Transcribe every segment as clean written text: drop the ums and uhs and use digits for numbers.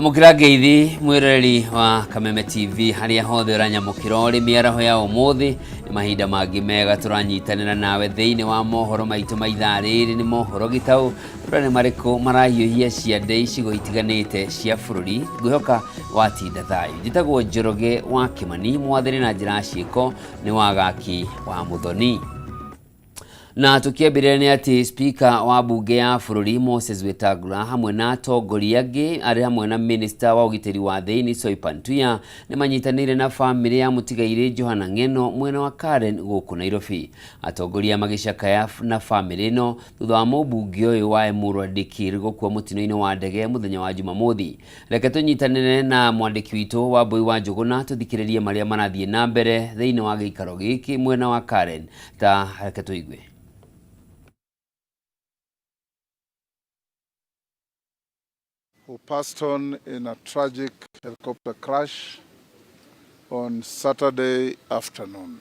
Amũkĩra ngeithi mwĩroreri wa Kameme TV harĩa hothe ũranyamũkĩra ũrĩ mĩaraho ya ũmũthĩ. Nĩ mahinda mangĩ mega tũranyitanĩra nawe thĩinĩ wa mohoro maitũ ma ithaa rĩrĩ. Nĩ mohoro gĩtaũ tũrĩa nĩ marĩkũ marahiũhia ciande icigo itiganĩte cia bũrũri. Ngwĩhoka watinda thayũ. Njĩtagwo Njoroge wa Kĩmani, mwathani na njĩra ya ciĩko nĩ wagaki wa Mũthoni. Na tũkĩambĩrĩria nĩ atĩ spika wa mbunge ya bũrũri Moses Wetangula hamwe na atongoria angĩ arĩ hamwe na minista wa ũgitĩri wa thĩinĩ Soipan Tuya nĩ manyitanĩire na bamĩrĩ ya mũtigairĩ Johana Ng'eno mwena wa Karen gũkũ Nairobi. Atongoria magĩcakaya na bamĩrĩ ĩno thutha wa mũmbunge ũyũ wa Emurua Dikirr gũkua mũtino-inĩ wa ndege mũthenya wa Jumamothi. Reke tũnyitanĩre na mwandĩki witũ Wambũi wa Njũgũna tũthikĩrĩrie marĩa marathiĩ na mbere thĩinĩ wa gĩikaro gĩkĩ mwena wa Karen. Ta reke tũigue. Who passed on in a tragic helicopter crash on Saturday afternoon.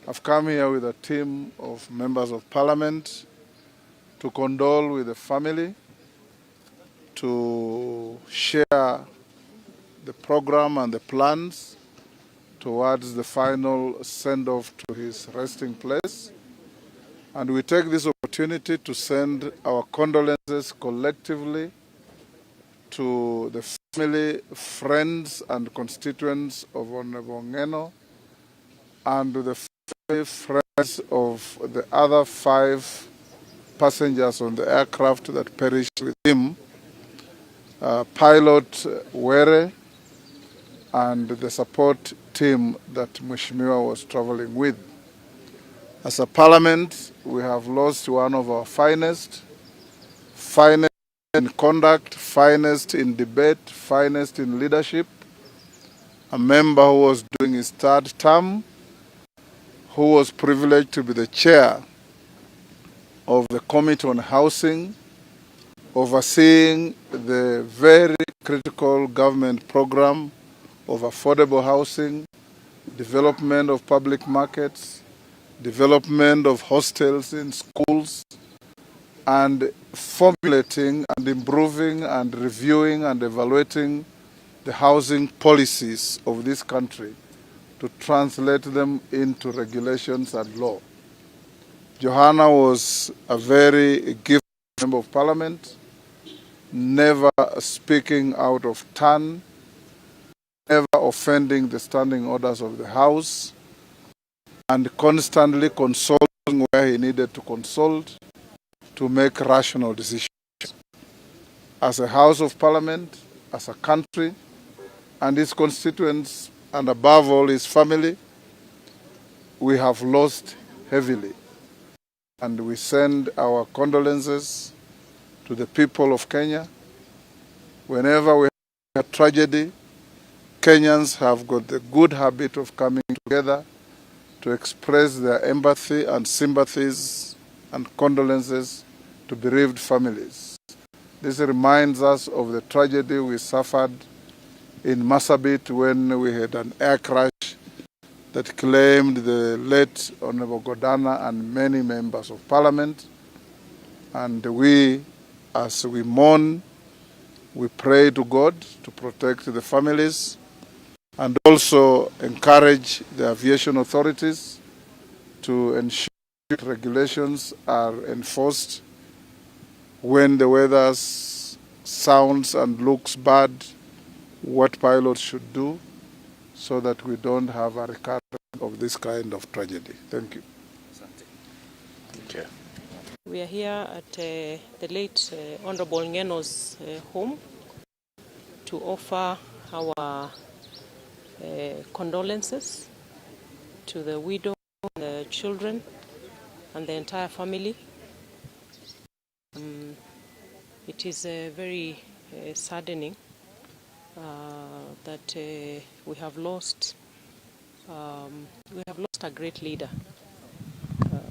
I've come here with a team of members of parliament to condole with the family, to share the program and the plans towards the final send-off to his resting place. And we take this opportunity to send our condolences collectively to the family, friends, and constituents of Honorable Ngeno, and to the family, friends of the other 5 passengers on the aircraft that perished with him, pilot Were, and the support team that Mheshimiwa was traveling with. As a parliament, we have lost one of our finest, finest in conduct, finest in debate, finest in leadership, a member who was doing his third term, who was privileged to be the chair of the Committee on Housing, overseeing the very critical government program of affordable housing, development of public markets, development of hostels in schools, and formulating and improving and reviewing and evaluating the housing policies of this country to translate them into regulations and law. Johana was a very gifted member of parliament, never speaking out of turn, never offending the standing orders of the House, and constantly consulting where he needed to consult to make rational decisions. As a House of Parliament, as a country, and his constituents, and above all his family, we have lost heavily. And we send our condolences to the people of Kenya. Whenever we have a tragedy, Kenyans have got the good habit of coming together to express their empathy and sympathies and condolences to bereaved families. This reminds us of the tragedy we suffered in Marsabit when we had an air crash that claimed the late Honorable Godana and many members of parliament. And we, as we mourn, we pray to God to protect the families and also encourage the aviation authorities to ensure regulations are enforced when the weather sounds and looks bad, what pilots should do so that we don't have a recurrence of this kind of tragedy. Thank you. Okay. We are here at the late Honorable Ngeno's home to offer our condolences to the widow, the children, and the entire family. It is very saddening that we have lost a great leader.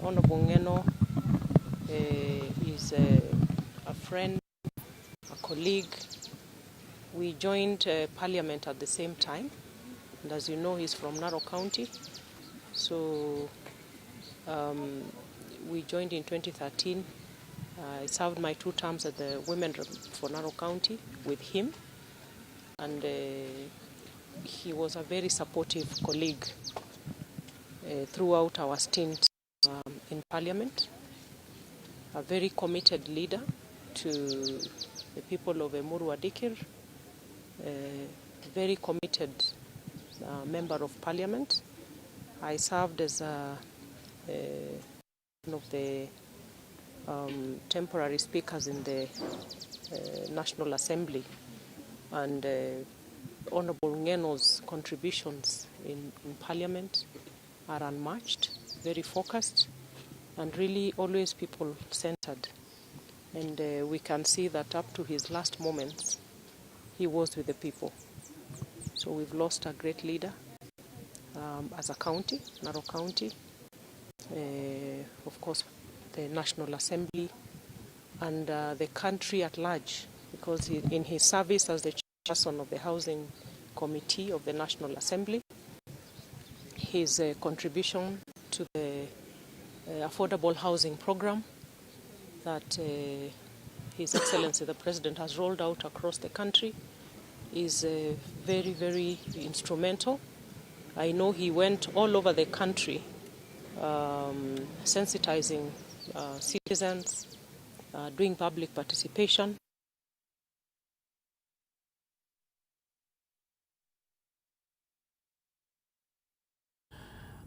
Honorable Ngeno is a friend, a colleague. We joined Parliament at the same time, and as you know, he's from Narok County. So we joined in 2013. I served my 2 terms at the Women Rep for Narok County with him. And he was a very supportive colleague throughout our stint in Parliament, a very committed leader to the people of Emurua Dikirr, a very committed member of Parliament. I served as one of the temporary speakers in the National Assembly, and Honorable Ng'eno's contributions in Parliament are unmatched, very focused, and really always people-centered. And we can see that up to his last moments, he was with the people. So we've lost a great leader as a county, Narok County, of course, the National Assembly, and the country at large, because in his service as the chairperson of the Housing Committee of the National Assembly, his contribution to the affordable housing program that His Excellency the President has rolled out across the country is very, very instrumental. I know he went all over the country sensitizing citizens, doing public participation.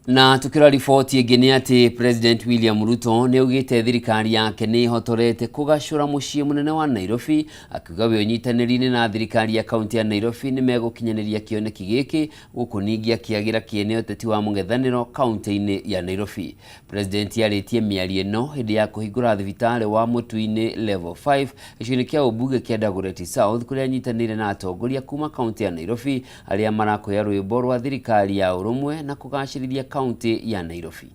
Na tukĩrora riboti ĩngĩ nĩ atĩ President William Ruto nĩ augĩte thirikari yake nĩ ĩhotorete kũgacũra mũciĩ mũnene wa Nairobi, akiuga we ũnyitanĩri-inĩ na thirikari ya kaunti ya Nairobi nĩ megũkinyanĩria kĩoneki gĩkĩ gũkũ ningĩ akĩagĩra kĩene ũteti wa mũng'ethanĩro kaunti-inĩ ya Nairobi. President arĩtie mĩario ĩno hĩndĩ ya kũhingũra thibitarĩ wa Mũtui-inĩ Level 5 gĩcigo-inĩ kĩa ũmbunge kĩa Dagoretti South, kũrĩa anyitanĩire na atongoria kuma kaunti ya Nairobi arĩa marakũya rwĩmbo rwa thirikari ya ũrũmwe na kũgacĩrithia kaunti ya Nairobi.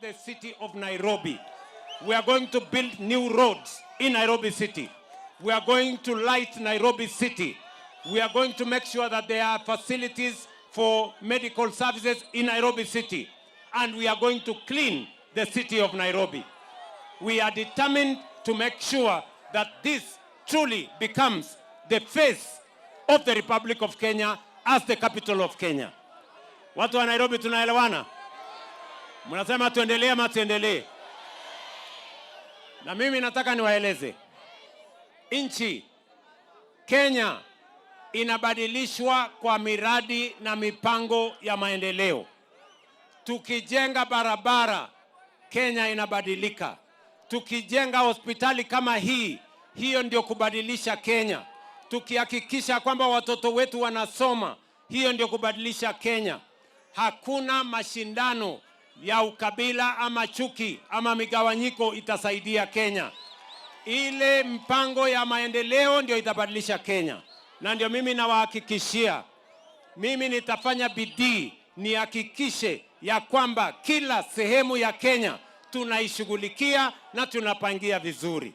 The city of Nairobi. We are going to build new roads in Nairobi City. We are going to light Nairobi City. We are going to make sure that there are facilities for medical services in Nairobi City. And we are going to clean the city of Nairobi. We are determined to make sure that this truly becomes the face of the Republic of Kenya as the capital of Kenya. Watu wa Nairobi tunaelewana? Mnasema tuendelee ama tuendelee? Na mimi nataka niwaeleze, nchi Kenya inabadilishwa kwa miradi na mipango ya maendeleo. Tukijenga barabara, Kenya inabadilika. Tukijenga hospitali kama hii, hiyo ndio kubadilisha Kenya. Tukihakikisha kwamba watoto wetu wanasoma, hiyo ndio kubadilisha Kenya. Hakuna mashindano ya ukabila ama chuki ama migawanyiko itasaidia Kenya. Ile mpango ya maendeleo ndio itabadilisha Kenya, na ndio mimi nawahakikishia, mimi nitafanya bidii nihakikishe ya kwamba kila sehemu ya Kenya tunaishughulikia na tunapangia vizuri.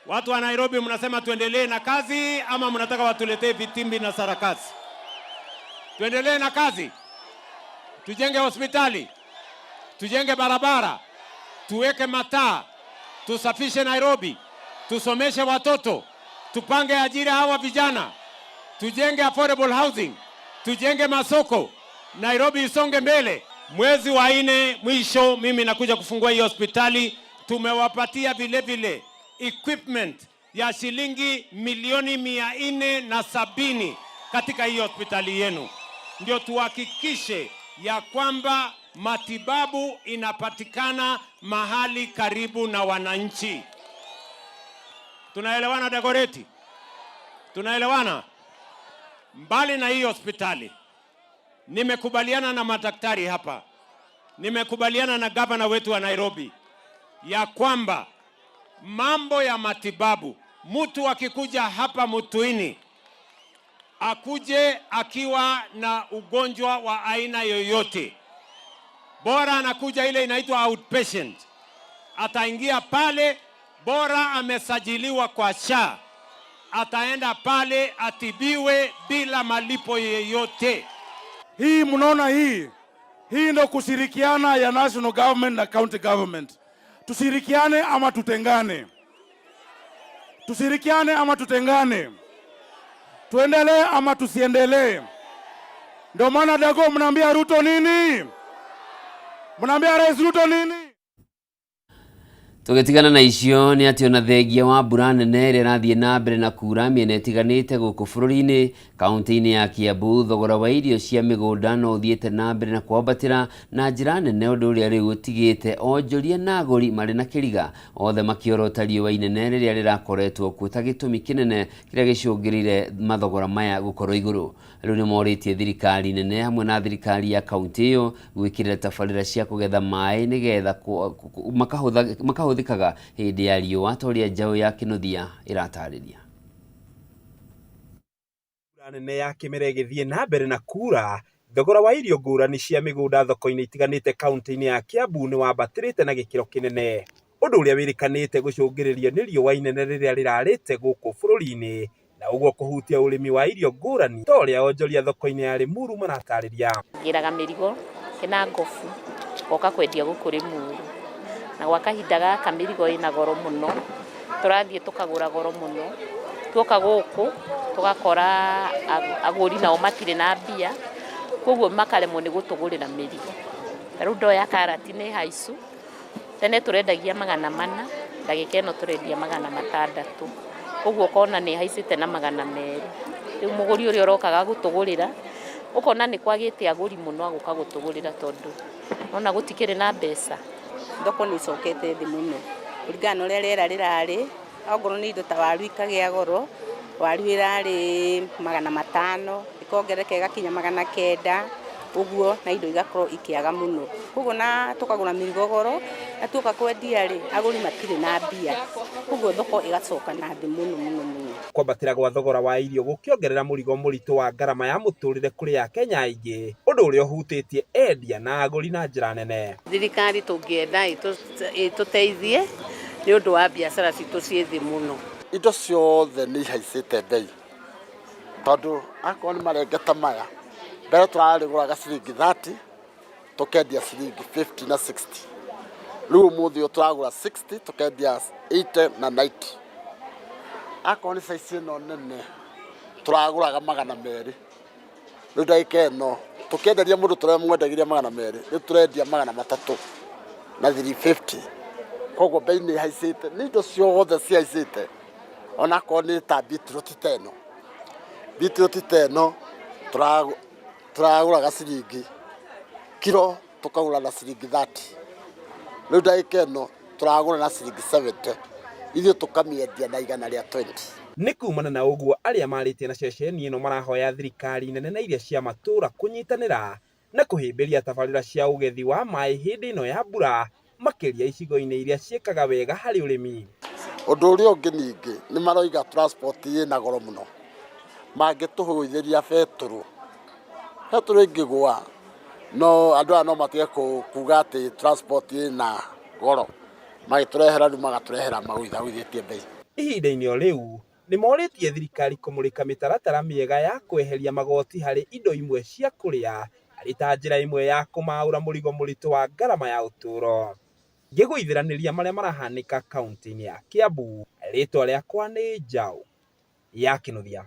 Watu wa Nairobi, mnasema tuendelee na kazi ama mnataka watuletee vitimbi na sarakasi? Tuendelee na kazi, tujenge hospitali, tujenge barabara, tuweke mataa, tusafishe Nairobi, tusomeshe watoto, tupange ajira hawa vijana, tujenge affordable housing, tujenge masoko, Nairobi isonge mbele. Mwezi wa 4 mwisho mimi nakuja kufungua hiyo hospitali. Tumewapatia vile vile equipment ya shilingi milioni 470 katika hiyo hospitali yenu, ndio tuhakikishe ya kwamba matibabu inapatikana mahali karibu na wananchi. Tunaelewana Dagoretti? Tunaelewana? Mbali na hii hospitali, nimekubaliana na madaktari hapa, nimekubaliana na gavana wetu wa Nairobi ya kwamba mambo ya matibabu, mtu akikuja hapa Mutuini Akuje akiwa na ugonjwa wa aina yoyote, bora anakuja ile inaitwa outpatient, ataingia pale, bora amesajiliwa kwa SHA, ataenda pale atibiwe bila malipo yeyote. Hii mnaona hii ndo kushirikiana ya national government na county government. Tushirikiane ama tutengane? Tushirikiane ama tutengane? Tuendelee ama tusiendelee? Ndio maana Dago, mnaambia Ruto nini? Mnaambia Rais Ruto nini? Tũgĩtigana na icio nĩ atĩ ona thengia wa mbura nene ĩrĩa ĩrathiĩ na mbere na kura mĩena ĩtiganĩte gũkũ bũrũri-inĩ, kaunti-inĩ ya Kiambu thogora wa irio cia mĩgũnda no ũthiĩte na mbere na kwambatĩra na njĩra nene, ũndũ ũrĩa rĩu ũtigĩte onjoria na agũri marĩ na kĩriga, othe makĩorota riũa inene rĩrĩa rĩrakoretwo kuo ta gĩtũmi kĩnene kĩrĩa gĩcũngĩrĩire mathogora maya gũkorwo igũrũ. Rĩu nĩ morĩtie thirikari nene hamwe na thirikari ya kaunti ĩyo gwĩkĩrĩra tabarĩra cia kũgetha maĩ nĩgetha makahũthĩkaga hĩndĩ ya riũa ta ũrĩa njaũ ya Kĩnuthia ĩratarĩria. Mbura nene ya kĩmera ĩgĩthiĩ na mbere na kura, thogora wa irio ngũrani cia mĩgũnda thoko-inĩ itiganĩte kaunti-inĩ ya Kiambu nĩ wambatĩrĩte na gĩkĩro kĩnene, ũndũ ũrĩa wĩrĩkanĩte gũcũngĩrĩrio nĩ riũa inene rĩrĩa rĩrarĩte gũkũ bũrũri-inĩ na ũguo kũhutia ũrĩmi wa irio ngũrani ta ũrĩa onjoria thoko-inĩ ya Limuru maratarĩria. Ngĩraga mĩrigo kĩna ngobu ngoka kwendia gũkũ Limuru, na gwa kahinda gaka mĩrigo ĩna goro mũno, tũrathiĩ tũkagũra goro mũno, tuoka gũkũ tũgakora agũri nao matirĩ na mbia, koguo makaremwo nĩ gũtũgũrĩra mĩrigo. Ta rĩu ndoya karati nĩ haicu, tene tũrendagia 400, ndagĩka ĩno tũrendia 600, koguo ũkona nĩ haicĩte na 200. Rĩu mũgũri ũrĩa ũrokaga gũtũgũrĩra ũkona nĩ kwagĩte agũri mũno agũka gũtũgũrĩra tondũ ona gũtikĩrĩ na mbeca. Thoko nĩ icokete thĩ mũno kũringana na ũrĩa rĩera rĩrarĩ, ongorwo nĩ indo ta waru ikagĩa goro, waru ĩrarĩ 500 ĩkongerereka ĩgakinya 900 ũguo, na indo igakorwo ikĩaga mũno, koguo na tũkagũra mĩrigo goro na tuoka kwendia rĩ, agũri matirĩ na mbia, koguo thoko ĩgacoka na thĩ mũno mũno mũno. Kwambatĩra gwa thogora wa irio gũkĩongerera mũrigo mũritũ wa ngarama ya mũtũrĩre kũrĩ Akenya aingĩ, ũndũ ũrĩa ũhutĩtie endia na agũri na njĩra nene. Thirikari tũngĩenda ĩtũteithie nĩ ũndũ wa biacara citũ ciĩ thĩ mũno. Indo ciothe nĩ ihaicĩte bei, tondũ akorwo nĩ marenge ta maya, mbere tũrarĩgũraga ciringi 30 tũkendia ciringi 50 na 60, rĩu ũmũthĩ ũyũ tũragũra 60 tũkendia 80 na 90. Akorwo nĩ size ĩno nene tũragũraga 200, rĩu ndagĩka ĩno tũkĩenderia mũndũ tũramwendagĩria 200, rĩu tũrendia 300 na 350, koguo bei nĩ ihaicĩte, nĩ indo ciothe cihaicĩte, onakorwo nĩ ta beetroot ta ĩno, beetroot ta ĩno tũragũraga ciringi kiro tũkagũra na ciringi 30, rĩu ndagĩka ĩno tũragũra na ciringi 70, ithuĩ tũkamĩendia na 120. Nĩ kumana na ũguo arĩa marĩtie na ceceni ĩno marahoya thirikari nene na iria cia matũũra kũnyitanĩra na kũhĩmbĩria tabarĩra cia ũgethi wa maĩ hĩndĩ ĩno ya mbura, makĩria icigo-inĩ iria ciĩkaga wega harĩ ũrĩmi. Ũndũ ũrĩa ũngĩ ningĩ nĩ maroiga transport ĩna goro mũno, mangĩtũhũithĩria betũrũ, betũrũ ĩngĩgũa no andũ aya no matige kuga atĩ transport ĩna goro, magĩtũrehera rĩu magatũrehera magũithagũithĩtie bei. Ihinda-inĩ o rĩu nĩ morĩtie thirikari kũmũrĩka mĩtaratara mĩega ya kweheria magoti harĩ indo imwe cia kũrĩa arĩ ta njĩra ĩmwe ya kũmaũra mũrigo mũritũ wa ngarama ya ũtũũro. Ngĩgũithĩranĩria marĩa marahanĩka kaunti-inĩ ya Kiambu, rĩtwa rĩakwa nĩ Njaũ ya Kĩnuthia.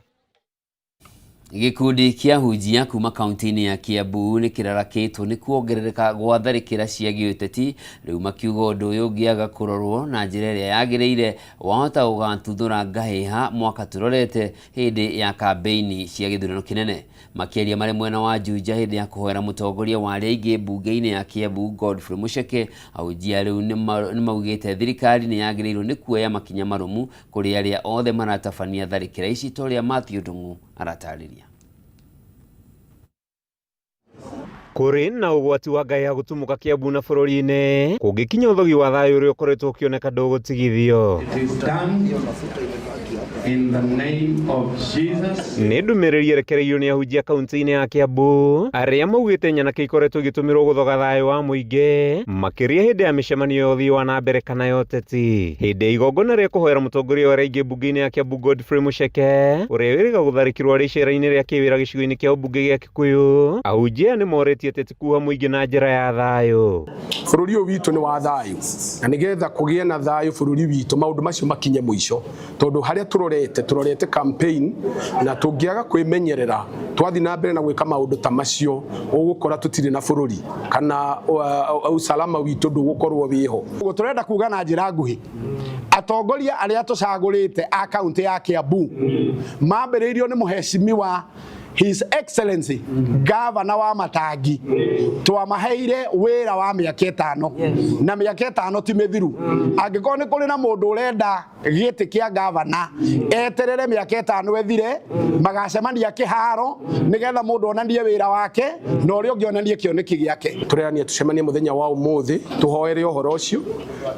Gĩkundi kĩa hunjia kuma kaunti-inĩ ya Kiambu nĩ kĩrarakĩtwo nĩ kuongerereka gwa tharĩkĩra cia gĩũteti, rĩu makiuga ũndũ ũyũ ũngĩaga kũrorwo na njĩra ĩrĩa yagĩrĩire wahota gũgatuthũra ngahĩha mwaka tũrorete hĩndĩ ya kambĩini cia gĩthurano kĩnene. Makĩaria marĩ mwena wa Juja hĩndĩ ya kũhoera mũtongoria wa arĩa aingĩ mbunge-inĩ ya Kiambu Godfrey Mucheke, ahunjia rĩu nĩ maugĩte thirikari nĩ yagĩrĩirwo nĩ kuoya makinya marũmu kũrĩ arĩa othe maratabania tharĩkĩra ici ta ũrĩa Matthew Ndung'u aratarĩria. Kũrĩ na ũgwati wa ngai ya gũtumũka Kiambu na bũrũri-inĩ kũngĩkinya ũthogi wa thayũ ũrĩa ũkoretwo ũkĩoneka ndũgũtigithio. In the name of Jesus. Nĩ ndũmĩrĩri ĩrekereirio nĩ ahunjia kaunti-inĩ ya Kiambu arĩa maugĩte nyanake ikoretwo igĩtũmĩrwo gũthoga thayũ wa mũingĩ makĩria hĩndĩ ya mĩcemanio ya ũthii wa na mbere kana ya ũteti. Hĩndĩ ya igongona rĩa kũhoera mũtongoria wa arĩa aingĩ mbunge-inĩ ya Kiambu Godfrey Mucheke ũrĩa wĩrĩga gũtharĩkĩrwo arĩ icera-inĩ rĩa kĩwĩra gĩcigo-inĩ kĩa ũmbunge gĩa Kikuyu, ahunjia aya nĩ morĩtie ateti kuoha mũingĩ na njĩra ya thayũ. Bũrũri ũyũ witũ nĩ wa thayũ na nĩgetha kũgĩe na thayũ bũrũri witũ maũndũ macio makinye mũico tondũ harĩa tũrorete tũrorete campaign na tũngĩaga kwĩmenyerera twathiĩ na mbere na gwĩka maũndũ ta macio ũgũkora tũtirĩ na bũrũri kana usalama witũ ndũgũkorwo wĩho. Ũguo tũrenda kuga na njĩra nguhĩ atongoria arĩa tũcagũrĩte a kaunti ya Kiambu mambĩrĩirio nĩ mũhecimiwa His Excellency Gavana wa Matangi twamaheire wĩra wa mĩaka ĩtano na mĩaka ĩtano ti mĩthiru. Angĩkorwo nĩ kũrĩ na mũndũ ũrenda gĩtĩ kĩa gavana eterere mĩaka ĩtano ĩthire, magacemania kĩharo nĩgetha mũndũ onanie wĩra wake na ũrĩa ũngĩ onanie kĩoneki gĩake. Tũrerania tũcemanie mũthenya wa ũmũthĩ tũhoere ũhoro ũcio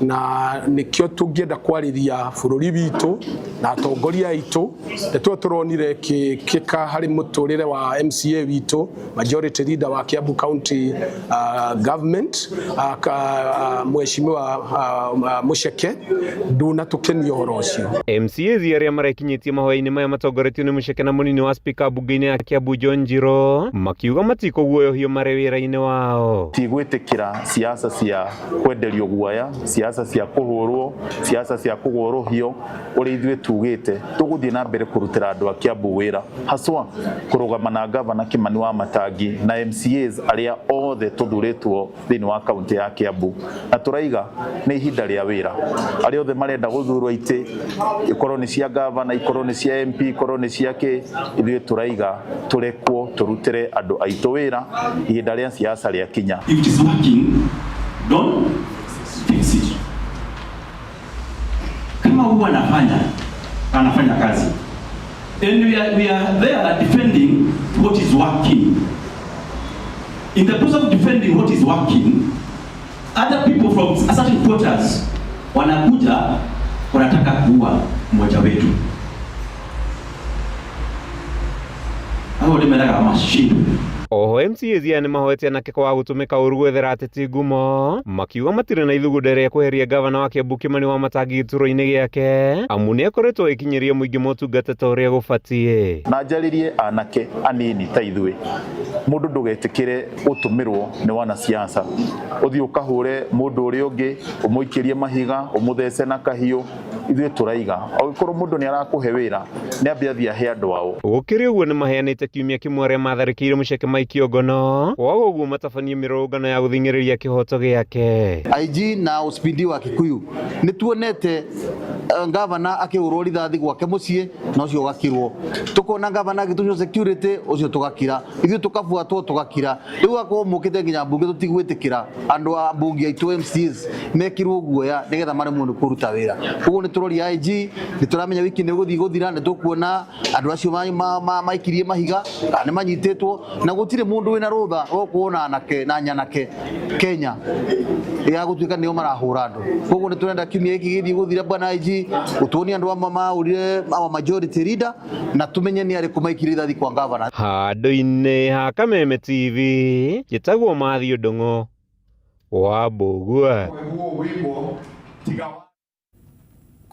na nĩkĩo tũngĩenda kwarĩria bũrũri witũ na atongoria aitũ nĩtuo tũronire kĩkĩka harĩ mũtũrĩre wa MCA witũ majority leader wa Kiambu County government mheshimiwa Mucheke ndunatũkenia ũhoro ũcio. MCAs arĩa marekinyĩtie mahoya-inĩ maya matongoretio nĩ Mucheke na mũnini wa spika mbunge-inĩ ya Kiambu John Njiro makiuga matikũguoyohio marĩ wĩra-inĩ wao. Tigwĩtĩkĩra siasa cia kwenderio guoya, siasa cia kũhũrwo, siasa cia kũgwo rũhiũ, ũrĩa ithuĩ tugĩte tũgũthiĩ na mbere kũrutĩra andũ a Kiambu wĩra haswa kũrũgama na gavana Kimani wa Matangi na MCAs arĩa othe tũthurĩtwo thĩinĩ wa kaunti ya Kiambu, na tũraiga nĩ ihinda rĩa wĩra. Arĩa othe marenda gũthurwo itĩ, ikorwo nĩ cia gavana, ikorwo nĩ cia MP, ikorwo nĩ cia kĩ, ithuĩ tũraiga tũrekwo tũrutĩre andũ aitũ wĩra ihinda rĩa siasa rĩakinya. If it is working, don't fix it. Kama huwa anafanya kazi. And we are there defending what is working. In the process of defending what is working, other people from certain quarters wanakuja wanataka kuua mmoja wetu. Hao ndio meraga mashindwe. Oho MCAs aya nĩmahoete anake kwaga gũtũmĩka ũru gwethera ateti ngumo makiuga matirĩ na ithugunda rĩa kweheria gavana wa Kiambu Kimani wa Matangi gĩturwa-inĩ gĩake amu nĩakoretwo agĩkinyĩria mũingĩ motungata ta ũrĩa gũbatiĩ. Na njarĩrie anake anini ta ithuĩ, mũndũ ndũgetĩkĩre gũtũmĩrwo nĩ wanasiasa, ũthiĩ ũkahũre mũndũ ũrĩa ũngĩ, ũmũikĩrie mahiga, ũmũthece na kahiũ. Ithuĩ tũraiga angĩkorwo mũndũ nĩ arakũhe wĩra nĩ ambe athiĩ ahe andũ ao. Gũkĩrĩ ũguo nĩmaheanĩte kiumia kĩmwe arĩa matharĩkĩire Mucheke maikio ngono kwaga ũguo matabanie mĩrũrũngano ya gũthing'ĩrĩria kĩhoto gĩake. IG na OCPD wa Kikuyu nĩ tuonete gavana akĩhũrwo rithathi gwake mũciĩ na ũcio ũgakirwo, tukona gavana agĩtunywo security ũcio tũgakira, ithuĩ tũkabuatwo tũgakira. Rĩu akorwo mũkĩte nginya mbunge tũtigwĩtĩkĩra andũ a mbunge aitũ MCAs mekirwo guoya nĩgetha maremwo nĩ kũruta wĩra. Koguo nĩ tũroria IG, nĩ tũramenya wiki nĩ gũthiĩ gũthira, nĩ tũkuona andũ acio maikirie mahiga kana nĩ manyitĩtwo, na gũtirĩ mũndũ wĩna rũtha rwa kuona anake na nyanake Kenya ya gũtuĩka nĩo marahũra andũ. Koguo nĩ tũrenda kiumia gĩkĩ gĩthiĩ gũthira bwana IG ũtuonie andũ amwe mahũrire our majority leader na tumenye nĩ arĩkũ maikirie rithathi kwa gavana. Handũ-inĩ ha Kameme TV njĩtagwo Matthew Ndung'u wa Mbũgua.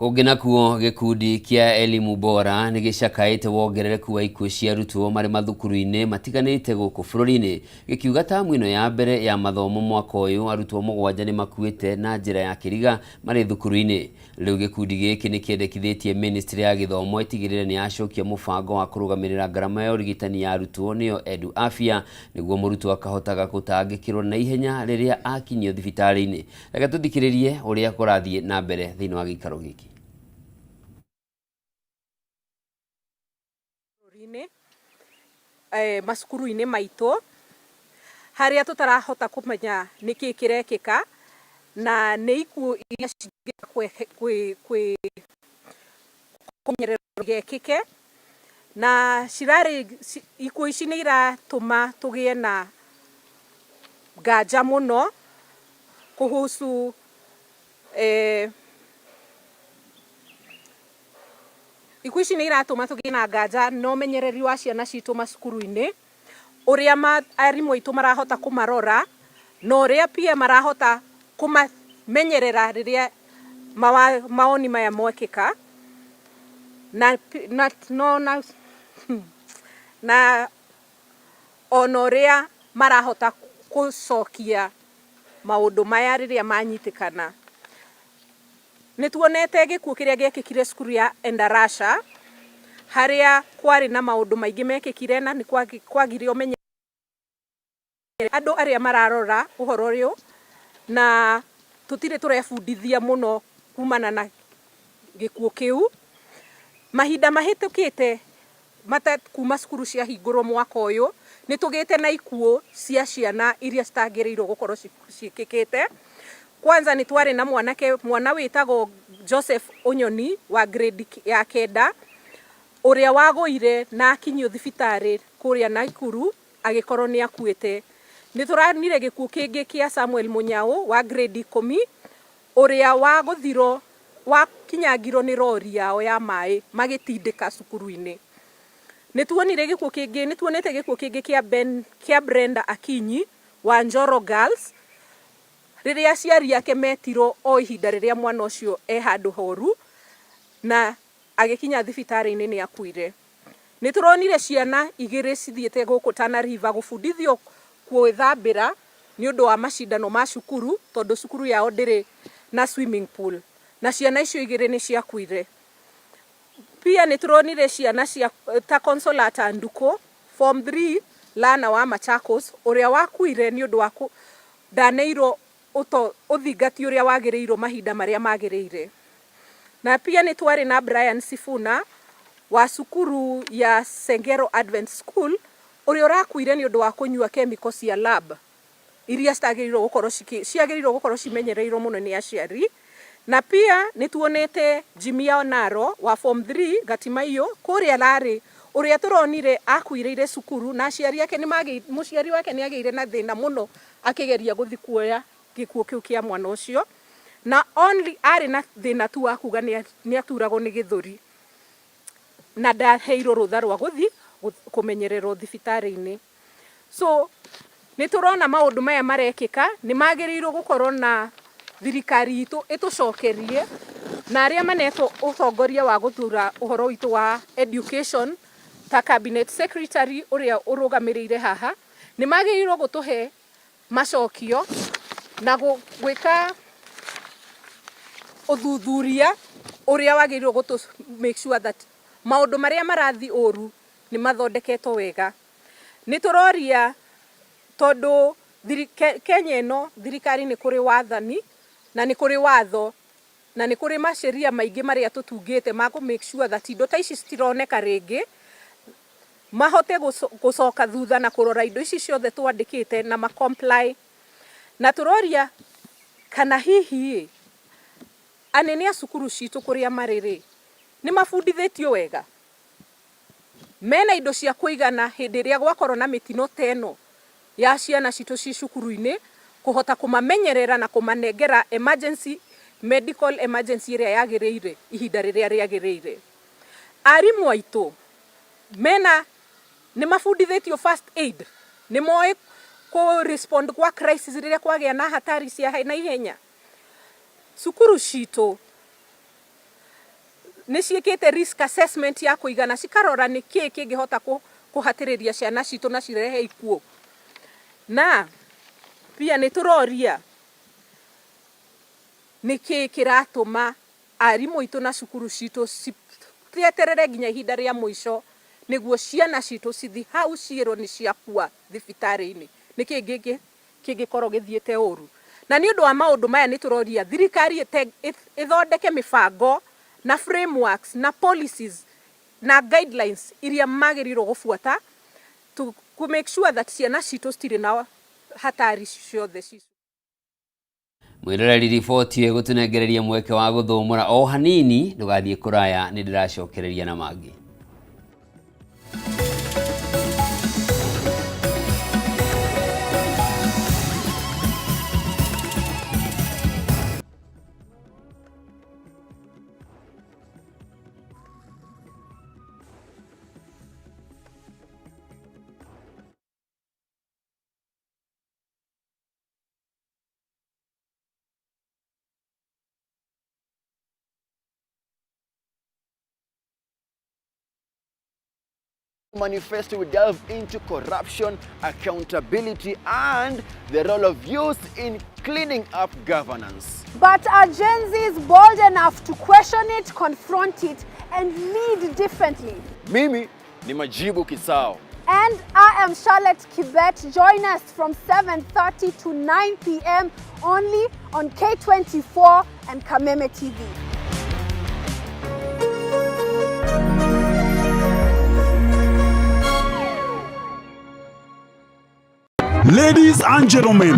Kũngĩ nakuo gĩkundi kĩa Elimu Bora nĩ gĩcakaĩte wongerereku wa ikuũ cia arutwo marĩ mathukuru-inĩ matiganĩte gũkũ bũrũri-inĩ, gĩkiuga tamu ĩno ya mbere ya mathomo mwaka ũyũ arutwo 7 nĩ makuĩte na njĩra ya kĩriga marĩ thukuru-inĩ. Rĩu gĩkundi gĩkĩ nĩ kĩendekithĩtie ministry ya gĩthomo ĩtigĩrĩre nĩ yacokia mũbango wa kũrũgamĩrĩra ngarama ya ũrigitani ya arutwo nĩyo Edu Afya nĩguo mũrutwo akahotaga gũtangĩkĩrwo na ihenya rĩrĩa akinyio thibitarĩ-inĩ. Reke tũthikĩrĩrie ũrĩa kũrathiĩ na mbere thĩinĩ wa gĩikaro gĩkĩ. Macukuru-inĩ maitũ harĩa tũtarahota kũmenya nĩkĩ kĩrekĩka na nĩ ikuũ iria cingĩenda kũmenyererwo igekĩke na cirarĩ ikuũ ici nĩ iratũma tũgĩe na nganja mũno kuhusu Ikuũ ici nĩ iratũma tũgĩe na nganja na ũmenyereri wa ciana citũ macukuru-inĩ, ũrĩa arimũ aitũ marahota kũmarora, na ũrĩa pia marahota kũmamenyerera rĩrĩa mawoni maya mekĩka. Na, na, no, na, na ona ũrĩa marahota gũcokia maũndũ maya rĩrĩa manyitĩkana. Nĩ tuonete gĩkuũ kĩrĩa gĩekĩkire cukuru ya Endarasha, harĩa kwarĩ na maũndũ maingĩ mekĩkire na nĩ kwagire ũmenyeru andũ arĩa mararora ũhoro ũyũ, na tũtirĩ tũrebundithia mũno kumana na gĩkuũ kĩu. Mahinda mahĩtũkĩte kuma cukuru ciahingũrwo mwaka ũyũ, nĩ tũgĩte na ikuũ cia ciana iria citagĩrĩirwo gũkorwo ciĩkĩkĩte. Kwanza nĩ twarĩ na mwanake, mwana wĩtagwo Joseph Onyoni wa grade ya kenda, ũrĩa wagũire na akinyio thibitarĩ kũrĩa Nakuru agĩkorwo nĩ akuĩte. Nĩ tũronire gĩkuũ kĩngĩ kĩa Samuel Mũnyao wa grade 10, ũrĩa wagũthirwo, wakinyangirwo nĩ rori yao ya maĩ magĩtindĩka cukuru-inĩ. Nĩ tuonire gĩkuũ kĩngĩ, nĩ tuonete gĩkuũ kĩngĩ kĩa Ben, kĩa Brenda Akinyi wa Njoro Girls, rĩrĩa aciari ake metirwo o ihinda rĩrĩa mwana ũcio e handũ horu, na agĩkinya thibitarĩ-inĩ nĩ akuire. Nĩ tũronire ciana igĩrĩ cithiĩte gũkũ Tana River gũbundithio gwĩthambĩra nĩ ũndũ wa macindano ma cukuru, tondũ cukuru yao ndĩrĩ na swimming pool, na ciana icio igĩrĩ nĩ ciakuire. Pia nĩ tũronire ciana cia ta Consolata Nduko form 3 learner wa Machakos, ũrĩa wakuire nĩ ũndũ wa ndaneirwo ũthingati ũrĩa wagĩrĩirwo mahinda marĩa magĩrĩire. Na pia nĩ twarĩ na Brian Sifuna wa cukuru ya Sengero Advent School, ũrĩa ũrakuire nĩ ũndũ wa kũnyua chemical cia lab iria citagĩrĩirwo gũkorwo ciagĩrĩirwo gũkorwo cimenyereirwo mũno nĩ aciari. Na pia nĩ tuonete Jimmy Onaro wa form 3 Gatimaiyũ kũrĩa Larĩ, ũrĩa tũronire akuĩrĩire cukuru, na aciari ake nĩ mũciari wake nĩ agĩire na thĩna mũno akĩgeria gũthiĩ kuoya gĩkuũ kĩu kĩa mwana ũcio, na only arĩ na thĩna tu wa kuga nĩ aturagwo nĩ gĩthũri na ndaheirwo rũtha rwa gũthiĩ kũmenyererwo thibitarĩ-inĩ. So nĩ tũrona maũndũ maya marekĩka, nĩ magĩrĩirwo gũkorwo na thirikari itũ ĩtũcokerie, na arĩa manetwo ũtongoria wa gũthura ũhoro witũ wa education ta cabinet secretary ũrĩa ũrũgamĩrĩire haha, nĩ magĩrĩirwo gũtũhe macokio na gwĩka ũthuthuria ũrĩa wagĩrĩirwo gũtũ make sure that maũndũ marĩa marathiĩ ũru nĩ mathondeketwo wega. Nĩ tũroria tondũ Kenya ĩno thirikari nĩ kũrĩ wathani na nĩ kũrĩ watho na nĩ kũrĩ maceria maingĩ marĩa tũtungĩte ma kũ make sure that indo ta ici citironeka rĩngĩ, mahote gũcoka thutha na kũrora indo ici ciothe twandĩkĩte na ma comply. Na tũroria kana hihi anene a cukuru citũ kũrĩa marĩ rĩ, nĩ mabundithĩtio wega, mena indo cia kũigana hĩndĩ ĩrĩa gwakorwo na mĩtino ta ĩno ya ciana citũ ci cukuru-inĩ, kũhota kũmamenyerera na kũmanengera emergency, medical emergency ĩrĩa yagĩrĩire ihinda rĩrĩa rĩagĩrĩire. Arimũ aitũ mena nĩ mabundithĩtio first aid, nĩ moĩ kũ respond kwa crisis rĩrĩa kwagĩa na hatari cia na ihenya. Cukuru citũ nĩ ciĩkĩte risk assessment ya kũigana, cikarora nĩ kĩĩ kĩngĩhota kũhatĩrĩria ciana citũ na cirehe ikuũ. Na pia nĩ tũroria nĩ kĩĩ kĩratũma arimũ aitũ na cukuru citũ cieterere nginya ihinda rĩa mũico nĩguo ciana citũ cithi hau ciĩrwo nĩ ciakua thibitarĩ-inĩ. Nĩ kĩĩ kĩngĩkorwo gĩthiĩte ũru? Na nĩ ũndũ wa maũndũ maya nĩ tũroria thirikari ĩthondeke mĩbango na frameworks na policies na guidelines iria magĩrĩirwo gũbuata to make sure that ciana citũ citirĩ na hatari ciothe. Mwĩroreri, riboti ĩyo ĩgũtũnengereria mweke wa gũthũmũra o hanini, ndũgathiĩ kũraya, nĩ ndĩracokereria na mangĩ. Manifesto we delve into corruption, accountability, and the role of youth in cleaning up governance. But are Gen Zs bold enough to question it, confront it, and lead differently? Mimi ni Majibu Kisao. And I am Charlotte Kibet. Join us from 7:30 to 9 p.m. only on K24 and Kameme TV. Ladies and gentlemen,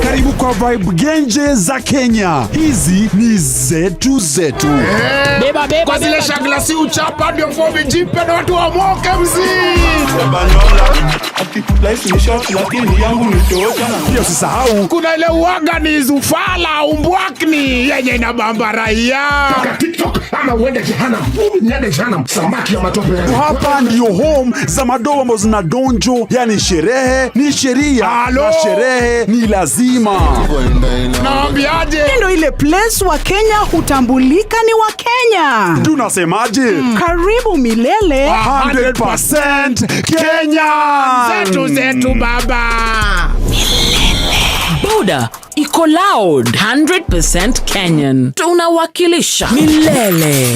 karibu kwa Vibe Genje za Kenya. Hizi ni zetu zetu. Beba, beba, kwa zile shagla si uchapa ndio fomi jipe na watu wamoke mzii. Pia usisahau kuna ile uwaga ni zufala umbwakni yenye inabamba raia. TikTok ama uende jehanamu. Niende jehanamu, samaki ya matope. Hapa ndio home za madoa ambazo zina donjo, yani sherehe ni sheria na sherehe ni lazima. Naambiaje? Ndio ile place wa Kenya hutambulika ni wa Kenya. Tunasemaje? Karibu milele 100% Kenya. Zetu zetu baba. Boda iko loud 100% Kenyan. Tunawakilisha milele.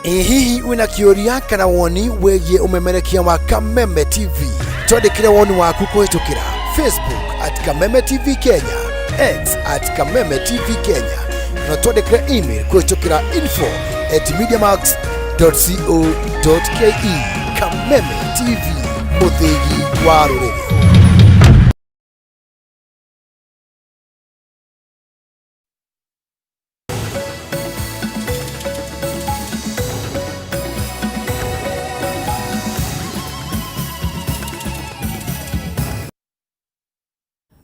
Ĩ hihi wĩna kĩũria kana woni wĩgiĩ ũmemerekia wa Kameme TV? Twandĩkĩre woni waku kũhĩtũkĩra Facebook at Kameme TV Kenya, X at Kameme TV Kenya, kana twandĩkĩre email kũhĩtũkĩra info at mediamax.co.ke. Kameme TV, mũthĩgi wa rũrĩrĩ.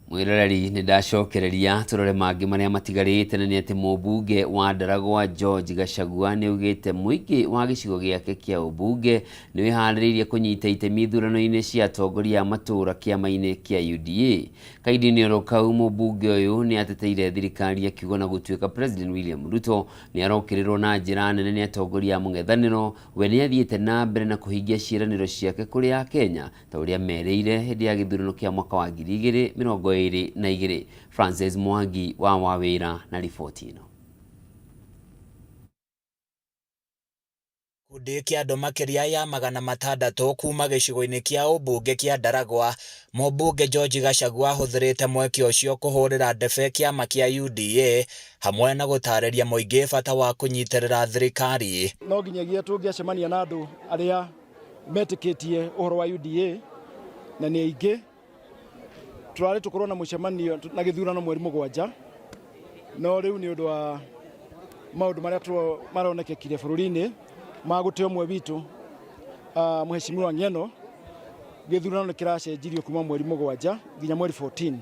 Mwiroreri nĩ ndacokereria tũrore mangĩ marĩa matigarĩte na nĩ atĩ mũmbunge wa Ndaragwa George Gachagua nĩ augĩte mũingĩ wa gĩcigo gĩake kĩa ũmbunge nĩ wĩharĩrĩirie kũnyita itemi ithurano-inĩ cia atongoria a matũũra kĩama-inĩ kĩa UDA. Kahinda-inĩ oro kau mũmbunge ũyũ nĩ ateteire thirikari akiuga ona gũtuĩka President William Ruto nĩ arokĩrĩrwo na njĩra nene nĩ atongoria a mũng'ethanĩro, we nĩ athiĩte na mbere na kũhingia ciĩranĩro ciake kũrĩ Akenya ta ũrĩa merĩire hĩndĩ ya gĩthurano kĩa mwaka wa 2022. Francis Mwangi wa Wawĩra na riboti ĩno. Gĩkundi kĩa andũ makĩria ya 600 kuma gĩcigo-inĩ kĩa ũmbunge kĩa Ndaragwa, mũmbunge George Gachagua ahũthĩrĩte mweke ũcio kũhũrĩra ndebe kĩama kĩa UDA hamwe na gũtarĩria mũingĩ bata wa kũnyitĩrĩra thirikari. No nginyagia tũngĩacemania na andũ arĩa metĩkĩtie ũhoro wa UDA na nĩ aingĩ, tũrarĩ tũkorwo na mũcemanio na gĩthurano mweri 7, no rĩu nĩ ũndũ wa maũndũ marĩa maronekekire bũrũri-inĩ ma gũte ũmwe witũ Mheshimiwa Ng'eno, gĩthurano nĩ kĩracenjirio kuma mweri 7 nginya mweri 14.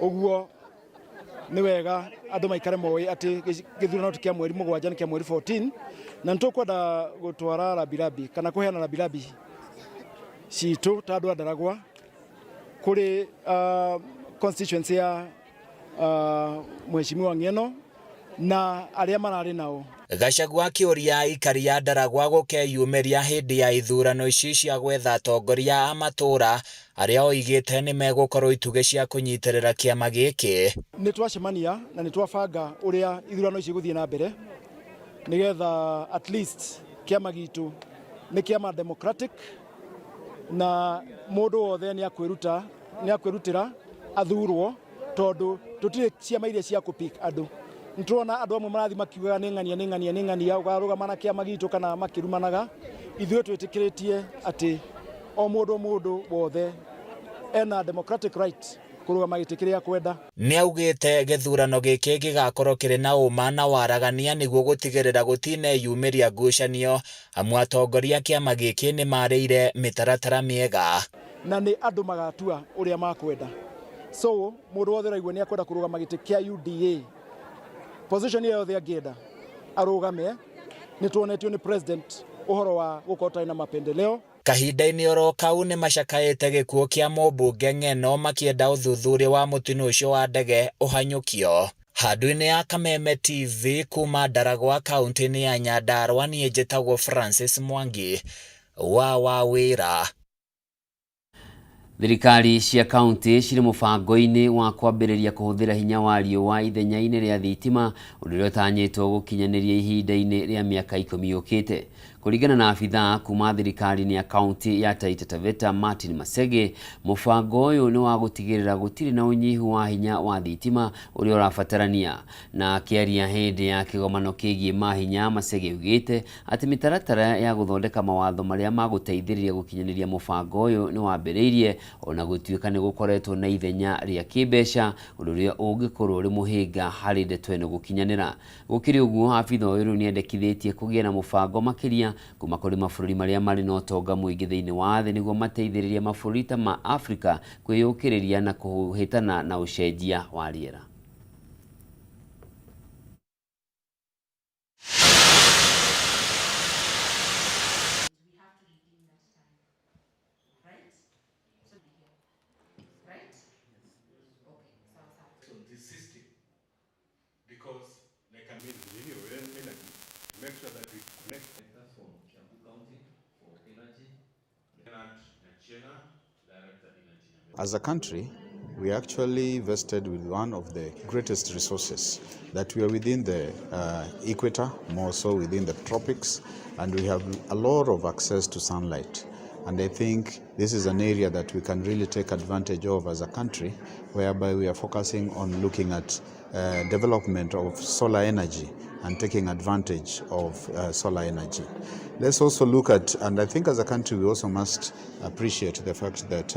Ũguo nĩ wega andũ maikare moĩ atĩ gĩthurano ti kĩa mweri 7, nĩ kĩa mweri 14, na nĩ tũkwenda gũtwara rambirambi kana kũheana rambirambi citũ ta andũ a Ndaragwa kũrĩ constituency ya Mheshimiwa Ng'eno na arĩa mararĩ nao. Gachagua akĩũria aikari a Ndaragwa gũkeyumĩria hĩndĩ ya ithurano ici cia gwetha atongoria a matũũra arĩa oigĩte nĩ megũkorwo itugĩ cia kũnyitĩrĩra kĩama gĩkĩ. Nĩ twacemania na nĩ twabanga ũrĩa ithurano ici igũthiĩ na mbere nĩgetha at least kĩama gitũ nĩ kĩama democratic na mũndũ wothe nĩ akwĩruta, nĩ akwĩrutĩra athurwo, tondũ tũtirĩ ciama iria cia kũpick andũ. Nĩ tũrona andũ amwe marathiĩ makiugaga nĩ ng'ania, nĩ ng'ania, nĩ ng'ania, ũkarũgama na kĩama gitũ kana makĩrumanaga. Ithuĩ twĩtĩkĩrĩtie atĩ o mũndũ, o mũndũ wothe ena democratic right kũrũgama gĩtĩ kĩrĩa akwenda. Nĩaugĩte gĩthurano gĩkĩ gĩgakorwo kĩrĩ na ũma na waragania nĩguo gũtigĩrĩra gũtineyumĩria ngucanio, amu atongoria a kĩama gĩkĩ nĩmarĩire mĩtaratara mĩega. Na nĩ andũ magatua ũrĩa makwenda. So mũndũ wothe ũraigua nĩ akwenda kũrũgama gĩtĩ kĩa UDA, position ĩyo yothe angĩenda arũgame, nĩ tuonetio nĩ president ũhoro wa gũkorwo tarĩ na mapendeleo. Kahinda-inĩ oro kau nĩ macakaĩte gĩkuũ kĩa mũmbunge Ng'eno makĩenda ũthuthuria wa mũtino ũcio wa ndege ũhanyũkio. Handũ-inĩ ya Kameme TV kuma Ndaragwa kaunti-inĩ ya Nyandarua, niĩ njĩtagwo Francis Mwangi wa Wawĩra. Thirikari cia kaunti cirĩ mũbango-inĩ wa kwambĩrĩria kũhũthĩra hinya wa riũa ithenya-inĩ rĩa thitima, ũndũ ũrĩa ũtanyĩtwo gũkinyanĩria ihinda-inĩ rĩa mĩaka 10 yũkĩte. Kũringana na abithaa kuma thirikari-inĩ ya kaunti ya Taita Taveta Martin Masege, mũbango ũyũ nĩ wa gũtigĩrĩra gũtirĩ na ũnyihu wa hinya wa thitima ũrĩa ũrabatarania. Na akĩaria hĩndĩ ya kĩgomano kĩgiĩ mahinya, Masege augĩte atĩ mĩtaratara ya gũthondeka mawatho marĩa magũteithĩrĩria gũkinyanĩria mũbango ũyũ nĩ wambĩrĩirie, ona gũtuĩka nĩ gũkoretwo na ithenya rĩa kĩmbeca, ũndũ ũrĩa ũngĩkorwo ũrĩ mũhĩnga harĩ ndeto ĩno gũkinyanĩra. Gũkĩrĩ ũguo, abitha ũyũ rĩu nĩendekithĩtie kũgĩe na mũbango makĩria kuma kũrĩ mabũrũri marĩa marĩ na ũtonga mũingĩ thĩinĩ wa thĩ nĩguo mateithĩrĩrie mabũrũri ta ma Afrika kwĩyũkĩrĩria na kũhĩtana na ũcenjia wa rĩera. As a country, we are actually vested with one of the greatest resources, that we are within the equator, more so within the tropics, and we have a lot of access to sunlight. And I think this is an area that we can really take advantage of as a country, whereby we are focusing on looking at development of solar energy and taking advantage of solar energy. Let's also look at, and I think as a country we also must appreciate the fact that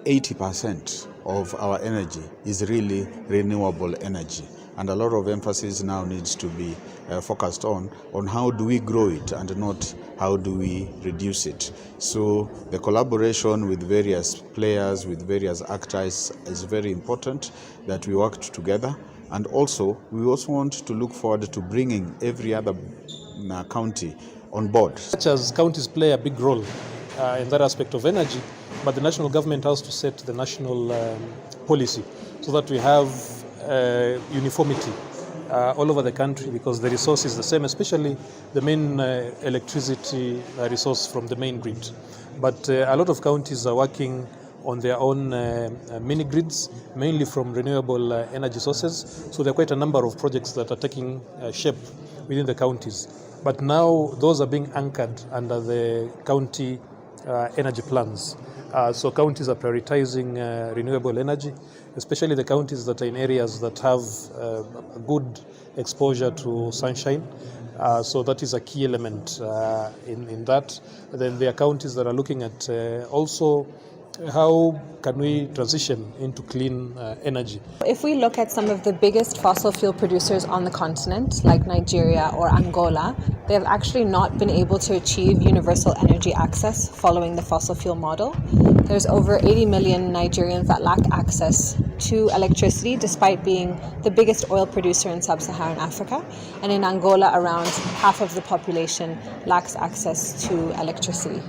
80% of our energy is really renewable energy. And a lot of emphasis now needs to be focused on how do we grow it and not how do we reduce it. So the collaboration with various players, with various actors is very important, that we work together. And also, we also want to look forward to bringing every other county on board. Such as counties play a big role in that aspect of energy, but the national government has to set the national policy so that we have uniformity all over the country, because the resource is the same, especially the main electricity resource from the main grid. But a lot of counties are working on their own mini grids, mainly from renewable energy sources. So there are quite a number of projects that are taking shape within the counties. But now those are being anchored under the county energy plans. So counties are prioritizing renewable energy, especially the counties that are in areas that have good exposure to sunshine. So that is a key element in that. Then there are counties that are looking at also how can we transition into clean energy. If we look at some of the biggest fossil fuel producers on the continent, like Nigeria or Angola, they have actually not been able to achieve universal energy access following the fossil fuel model. There's over 80 million Nigerians that lack access to electricity, despite being the biggest oil producer in sub-Saharan Africa. And in Angola, around half of the population lacks access to electricity.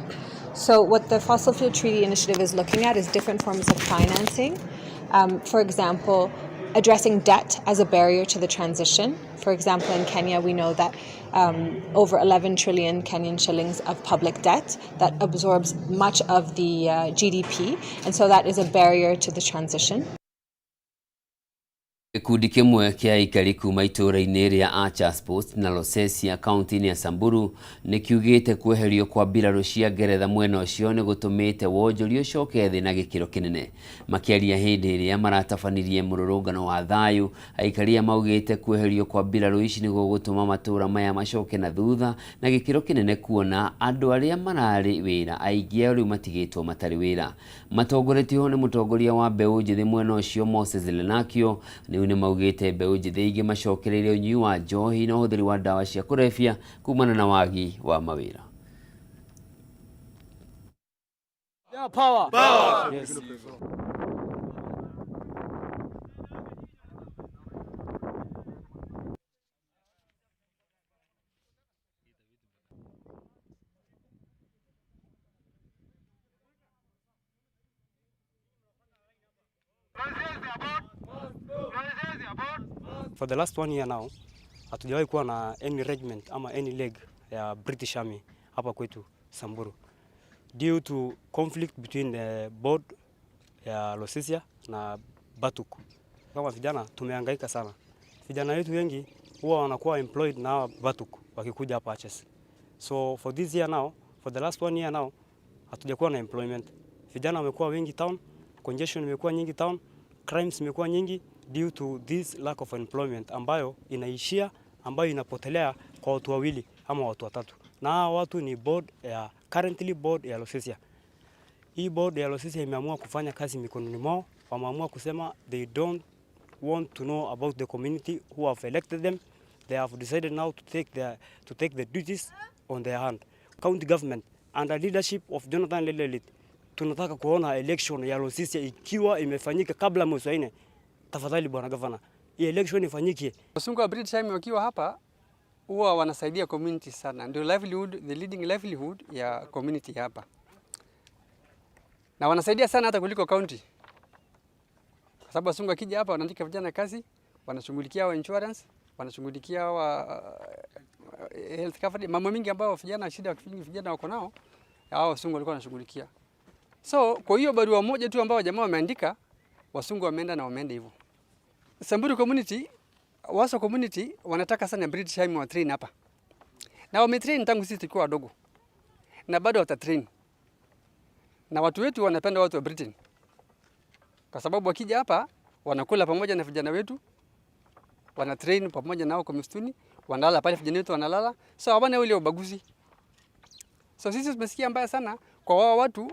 So what the Fossil Fuel Treaty Initiative is looking at is different forms of financing. For example, addressing debt as a barrier to the transition. For example, in Kenya, we know that over 11 trillion Kenyan shillings of public debt that absorbs much of the GDP, and so that is a barrier to the transition. Gĩkundi kĩmwe kĩa aikari kuma itũũra-inĩ rĩa Archers Post na Losesia kaunti-inĩ ya Samburu nĩ kiugĩte kweherio kwa mbirarũ cia Ngeretha mwena ũcio nĩ gũtũmĩte wonjoria ũcoke thĩ na gĩkĩro kĩnene. Makĩaria hĩndĩ ĩrĩa maratabanirie mũrũrũngano wa thayũ, aikari aya maugĩte kweherio kwa mbirarũ ici nĩ gũgũtũma matũũra maya macoke na thutha na gĩkĩro kĩnene, kuona andũ arĩa mararĩ wĩra aingĩ ao rĩu matigĩtwo matarĩ wĩra. Matongoretio nĩ mũtongoria wa mbeũ njĩthĩ mwena ũcio Moses Lenakio, nĩ maugĩte mbeũ njĩthĩ ingĩ macokereire ũnyui wa njohi na ũhũthĩri wa ndawa cia kũrebia kumana na wagi wa mawĩra. Power. Power. Yes. For the last one year now hatujawahi kuwa na any regiment ama any leg ya British Army hapa kwetu Samburu due to conflict between the board ya Losisia na Batuk. Kama vijana tumehangaika sana. Vijana wetu wengi huwa wanakuwa employed na hawa Batuk wakikuja hapa Archers. So for this year now, for the last one year now, hatujakuwa na employment. Vijana wamekuwa wengi town, congestion imekuwa nyingi town, crimes imekuwa nyingi due to this lack of employment ambayo inaishia, ambayo inapotelea kwa watu wawili ama watu watatu, na hawa watu ni board ya currently board ya Losisia. Hii board ya Losisia imeamua kufanya kazi mikononi mwao, wameamua kusema they don't want to know about the community who have elected them. They have decided now to take the duties on their hand. County government under leadership of Jonathan Lelelit, tunataka kuona election ya Losisia ikiwa imefanyika kabla mwezi wa nne. Tafadhali bwana governor, hii election ifanyike. Wasungu wa British Army wakiwa hapa huwa wanasaidia community sana, ndio livelihood, the leading livelihood ya community hapa, na wanasaidia sana hata kuliko county, kwa sababu wasungu wakija hapa wanaandika vijana kazi, wanashughulikia wa insurance, wanashughulikia wa health coverage, mambo mingi ambayo vijana shida vijana wako nao, hao wasungu walikuwa wanashughulikia. So kwa hiyo barua moja tu ambayo jamaa wameandika, wasungu wameenda na wameenda hivyo. Samburu community, Waso community wanataka sana British Army wa train hapa. Na wametrain tangu sisi tukiwa wadogo. Na bado watatrain. Na watu wetu wanapenda watu wa Britain. Kwa sababu wakija hapa wanakula pamoja na vijana wetu, wana train pamoja nao kwa msituni, wanalala pale vijana wetu wanalala. So hawana ule ubaguzi. So sisi tumesikia mbaya sana kwa wao watu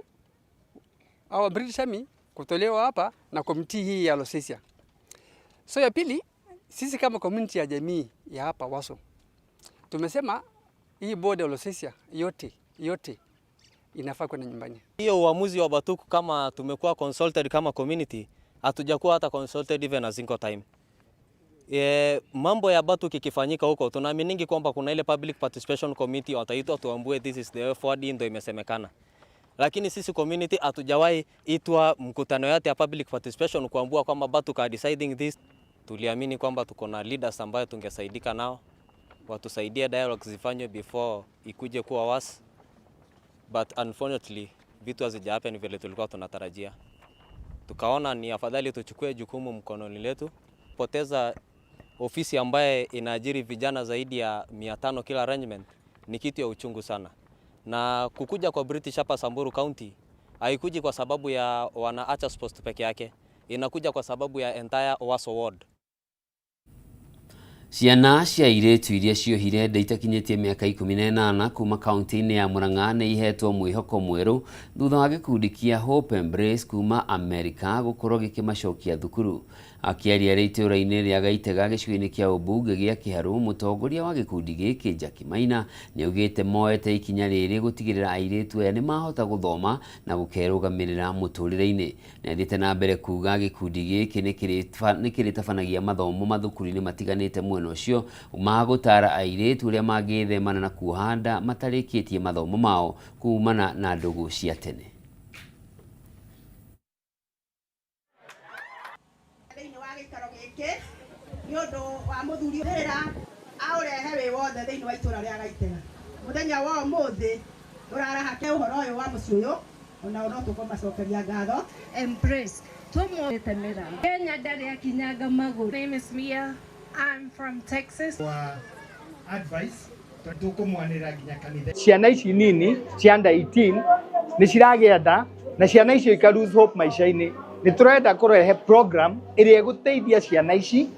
hawa British Army kutolewa hapa na committee hii ya Losisia. So ya pili, sisi kama community ya jamii ya hapa Waso tumesema hii board ya Losisia yote yote inafaa kwenda nyumbani. Hiyo uamuzi wa Batuku, kama tumekuwa consulted kama community, hatujakuwa hata consulted even a single time. Mambo ya Batuk ikifanyika huko, tunaaminingi kwamba kuna ile public participation committee wataitwa tuambue this is the way forward, hii ndio imesemekana. Lakini sisi community hatujawahi itwa mkutano yote ya public participation kuambua kwamba Batuk are deciding this. Tuliamini kwamba tuko na leaders ambayo tungesaidika nao, watusaidie dialogues zifanywe before ikuje kuwa worse, but unfortunately vitu hazija happen vile tulikuwa tunatarajia. Tukaona ni afadhali tuchukue jukumu mkononi letu. Poteza ofisi ambaye inaajiri vijana zaidi ya 500 kila arrangement ni kitu ya uchungu sana. Na kukuja kwa British hapa Samburu County haikuji kwa sababu ya wana Archers Post peke yake, inakuja kwa sababu ya entire Waso ward. Ciana cia airĩtu iria ciohire nda itakinyĩtie mĩaka 18 kuma kaunti-inĩ ya Murang'a nĩ ihetwo mwĩhoko mwerũ thutha wa gĩkundi kĩa Hope Embrace kuma Amerika gũkorwo gĩkĩmacokia thukuru. Akĩaria arĩ itũũra-inĩ rĩa Gaitega gĩcigo-inĩ kĩa ũmbunge gĩa Kĩharũ, mũtongoria wa gĩkundi gĩkĩ Jackie Maina nĩaugĩte moete ikinya rĩrĩ gũtigĩrĩra airĩtu aya nĩmahota gũthoma na gũkerũgamĩrĩra mũtũrĩre-inĩ. Nĩathiĩte na mbere kuga gĩkundi gĩkĩ nĩkĩrĩtabanagia mathomo mathukuru-inĩ matiganĩte mwena ũcio ma gũtara airĩtu ũrĩa mangĩthemana na kuoha nda matarĩkĩtie mathomo mao kumana na ndũgũ cia tene. Thĩinĩ wa gĩikaro gĩkĩ nĩ ũndũ wa mũthuri wĩra aũrehe wĩ wothe thĩinĩ wa itũra rĩa Gaitega. Mũthenya wa ũmũthĩ tũrarahake ũhoro ũyũ wa mũciĩ ũyũ onao no tũkũmacokeria ngatho. Embrace tũmũtemera Kenya ndarĩ akinyanga magũrũ. My name is Mia. I'm from Texas. Wa advice tũkũmwanĩra nginya kanitha. Ciana ici nini cia under 18 nĩ ciragĩa nda na ciana icio ika lose hope maica-inĩ. Nĩ tũrenda kũrehe program ĩrĩa ĩgũteithia ciana ici,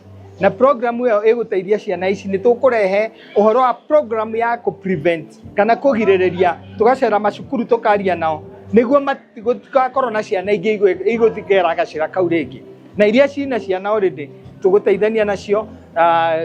na program ĩyo ĩgũteithia ciana ici nĩ tũkũrehe ũhoro wa program ya kũ prevent kana kũgirĩrĩria, tũgacera macukuru tũkaria nao nĩguo gũtigakorwo na ciana ingĩ igũthikera gacĩra kau rĩngĩ, na iria cina ciana already tũgũteithania nacio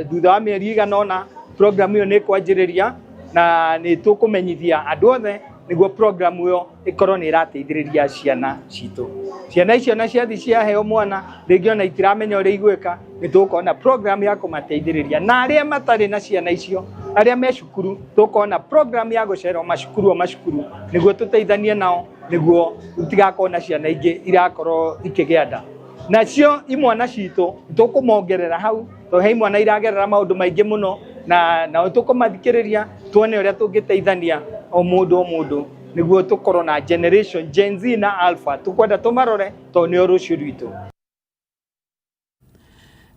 thutha wa mĩeri igana ũna program ĩyo nĩ ĩkwanjĩrĩria na nĩ tũkũmenyithia andũ othe nĩguo program ĩyo ĩkorwo nĩ ĩrateithĩrĩria ciana citũ. Ciana icio na ciathi ciaheo mwana rĩngĩ ona itiramenya ũrĩa igwĩka, nĩ tũgũkorwo na program ya kũmateithĩrĩria, na arĩa matarĩ na ciana icio, arĩa me cukuru, tũgũkorwo na program ya gũcera o macukuru o macukuru nĩguo tũteithanie nao nĩguo gũtigakorwo na ciana ingĩ irakorwo ikĩgĩa nda. Nacio imwana citũ tũkũmongerera hau Tondũ he imwana iragerera maũndũ maingĩ mũno na nao tũkũmathikĩrĩria tuone ũrĩa tũngĩteithania o mũndũ o mũndũ nĩguo tũkorwo na generation Gen Z na Alpha. Tũkwenda tũmarore tondũ nĩo rũciũ rwitũ.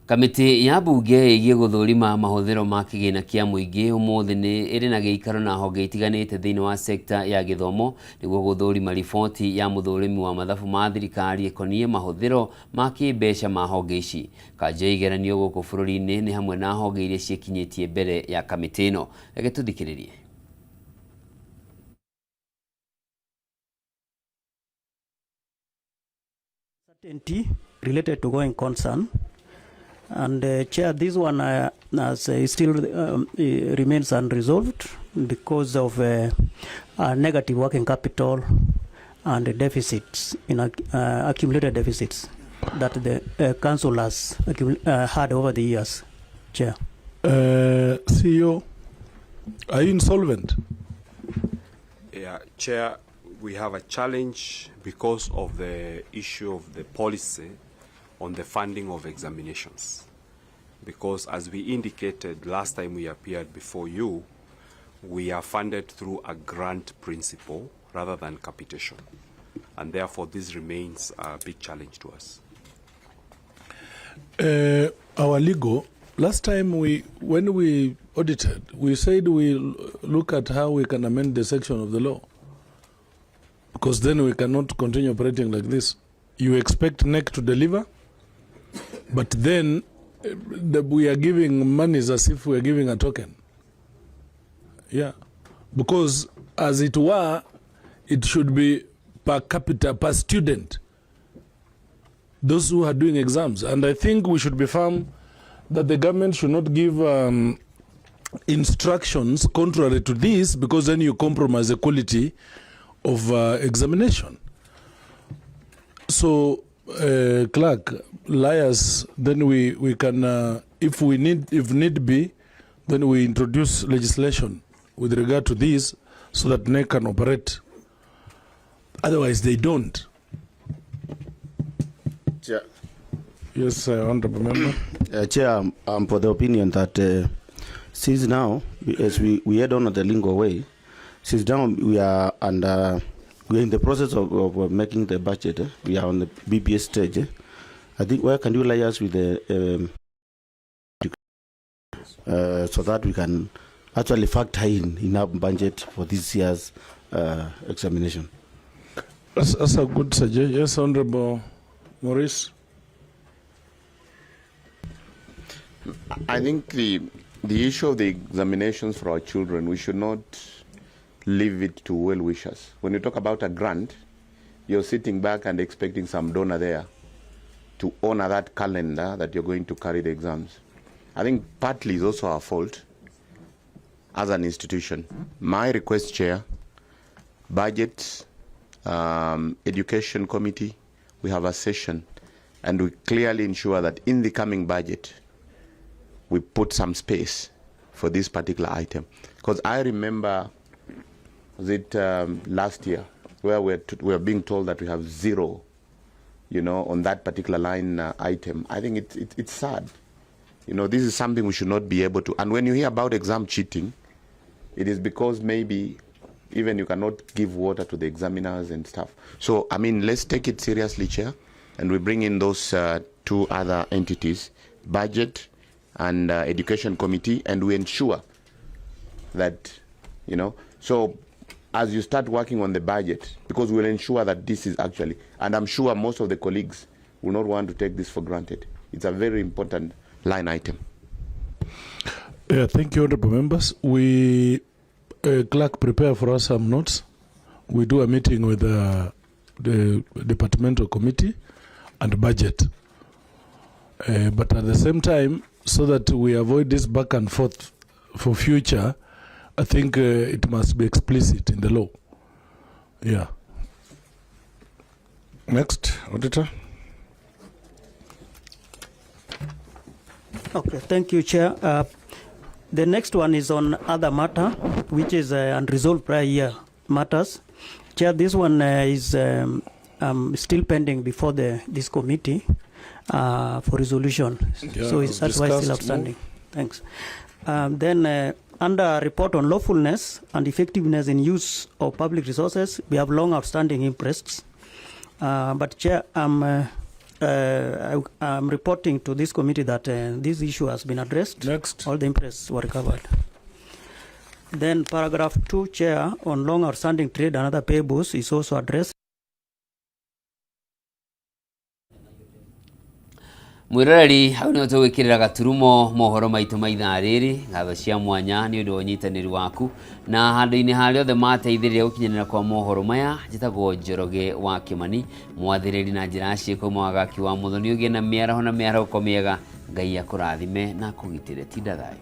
Kamĩtĩ ya mbunge ĩgiĩ gũthũrima mahũthĩro ma kĩgĩna kĩa mũingĩ ũmũthĩ nĩ ĩrĩ na gĩikaro na honge itiganĩte thĩinĩ wa sekta ya gĩthomo nĩguo gũthũrima riboti ya mũthũrimi wa mathabu ma thirikari ĩkoniĩ mahũthĩro ma kĩmbeca ma honge ici. Kanjũ ya igeranio gũkũ bũrũri-inĩ nĩ hamwe na honge iria ciĩkinyĩtie mbere ya kamĩtĩ ĩno. Reke tũthikĩrĩrie. Certainty related to going concern. And Chair, this one as, still remains unresolved because of negative working capital and deficits, in accumulated deficits that the council has had over the years. Chair. CEO, are you insolvent? Yeah, Chair, we have a challenge because of the issue of the policy on the funding of examinations. Because as we indicated last time we appeared before you, we are funded through a grant principle rather than capitation. And therefore, this remains a big challenge to us. Our legal, last time when we audited, we said we look at how we can amend the section of the law. Because then we cannot continue operating like this. You expect NEC to deliver, but then we are giving monies as if we are giving a token. Yeah, because as it were, it should be per capita, per student, those who are doing exams. And I think we should be firm that the government should not give instructions contrary to this, because then you compromise the quality of examination. So, clerk, liars, then we can, if need be, then we introduce legislation with regard to this so that NEC can operate. Otherwise, they don't. Chair. Yes, Honorable Member. Chair, I'm for the opinion that since now, as we head on the legal way, since now we are under, we are in the process of making the budget. We are on the BPS stage. I think where can you liaise with the so that we can actually factor in enough budget for this year's examination. That's a good suggestion. Yes, Honorable Maurice. I think the issue of the examinations for our children, we should not leave it to well-wishers. When you talk about a grant, you're sitting back and expecting some donor there to honor that calendar that you're going to carry the exams. I think partly is also our fault as an institution. My request, Chair, budget, education committee, we have a session and we clearly ensure that in the coming budget, we put some space for this particular item. Because I remember, was it last year, where we were being told that we have zero, on that particular line item. I think it's sad. This is something we should not be able to. And when you hear about exam cheating, it is because maybe even you cannot give water to the examiners and stuff. So, let's take it seriously, Chair, and we bring in those two other entities, budget and education committee, and we ensure that, so as you start working on the budget, because we'll ensure that this is actually, and I'm sure most of the colleagues will not want to take this for granted. It's a very important line item. Yeah, thank you, honorable members. We, clerk, prepare for us some notes. We do a meeting with the departmental committee and budget. But at the same time, so that we avoid this back and forth for future, I think it must be explicit in the law. Yeah. Next, Auditor. Okay, thank you, Chair. The next one is on other matter, which is unresolved prior year matters. Chair, this one is still pending before this committee. for resolution. Yeah, So as it's, that's why it's still discussed, outstanding. Thanks. Then under report on lawfulness and effectiveness in use of public resources, we have long outstanding imprests. But Chair, I'm reporting to this committee that this issue has been addressed. Next. All the imprests were recovered. Then paragraph 2, Chair, on long outstanding trade and other payables is also addressed. Mwiroreri, hau nĩho tũgwĩkĩrĩra gaturumo mohoro maitũ ma ithaa rĩrĩ. Ngatho cia mwanya nĩ ũndũ wa ũnyitanĩri waku na handũ-inĩ harĩa othe mateithĩrĩria gũkinyanĩra kwa mohoro maya. Njĩtagwo Njoroge wa Kĩmani, mwathĩrĩri na njĩra ya ciĩko mwagaki wa Mũthoni. Ũgĩe na mĩaraho na mĩarahũko mĩega. Ngai akũrathime na akũgitĩre. Tinda thayũ.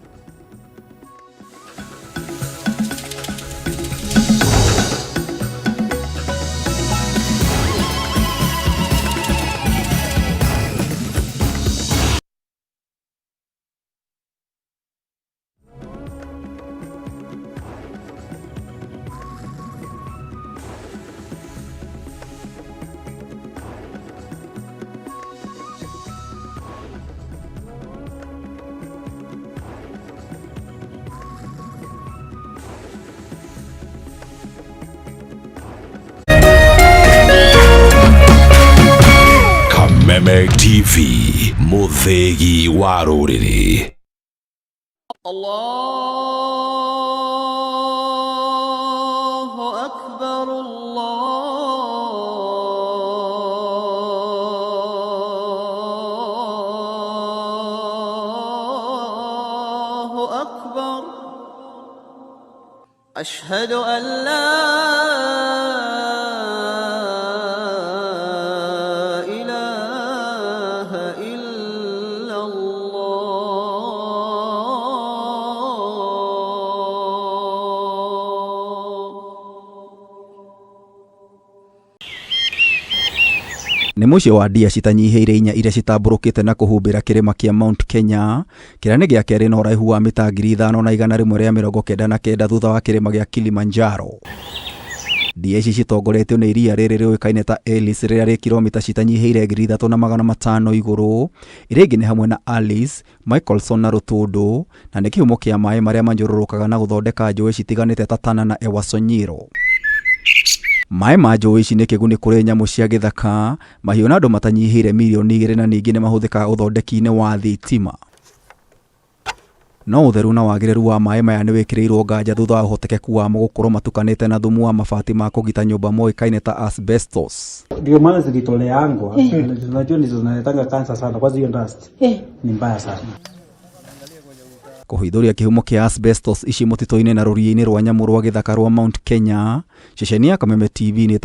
Kameme TV, mũthĩgi wa rũrĩrĩ. الله أكبر الله أكبر أشهد أن لا إله إلا الله. Nĩ mũciĩ wa ndia citanyihĩire inya iria citambũrũkĩte na kũhumbĩra kĩrĩma kĩa Mount Kenya, kĩrĩa nĩ gĩa kerĩ na ũraihu wa mita 5199 thutha wa kĩrĩma gĩa Kilimanjaro. Ndia ici citongoretio nĩ iria rĩrĩ rĩũĩkaine ta Ellis rĩrĩa rĩ kilomita citanyihĩire 3500 igũrũ. Iria ingĩ nĩ hamwe na Alice, Michelson na Rũtũndũ, na nĩ kĩhumo kĩa maĩ marĩa manyũrũrũkaga na gũthondeka njũĩ citiganĩte ta Tana na Ewaso Nyiro. Maĩ ma njũĩ ici nĩ kĩguni kũrĩ nyamũ cia gĩthaka, mahiũ na andũ matanyihĩire mirioni 2 na ningĩ nĩ mahũthĩkaga ũthondeki-inĩ wa thitima. No ũtheru na wagĩrĩru wa maĩ maya nĩ wĩkĩrĩirwo nganja thutha wa ũhotekeku wamo gũkorwo matukanĩte na thumu wa mabati ma kũgita nyũmba moĩkaine ta asbestos. Ndio maana zilitoleangwa. Tunajua ndizo zinaletanga kansa sana, kwanza hiyo dust ni mbaya sana. Kũhithũria kĩhumo kĩa asbestos ici mũtitũ-inĩ na rũriĩ-inĩ rwa nyamũ rwa gĩthaka rwa Mount Kenya, ceceni ya Kameme TV nĩ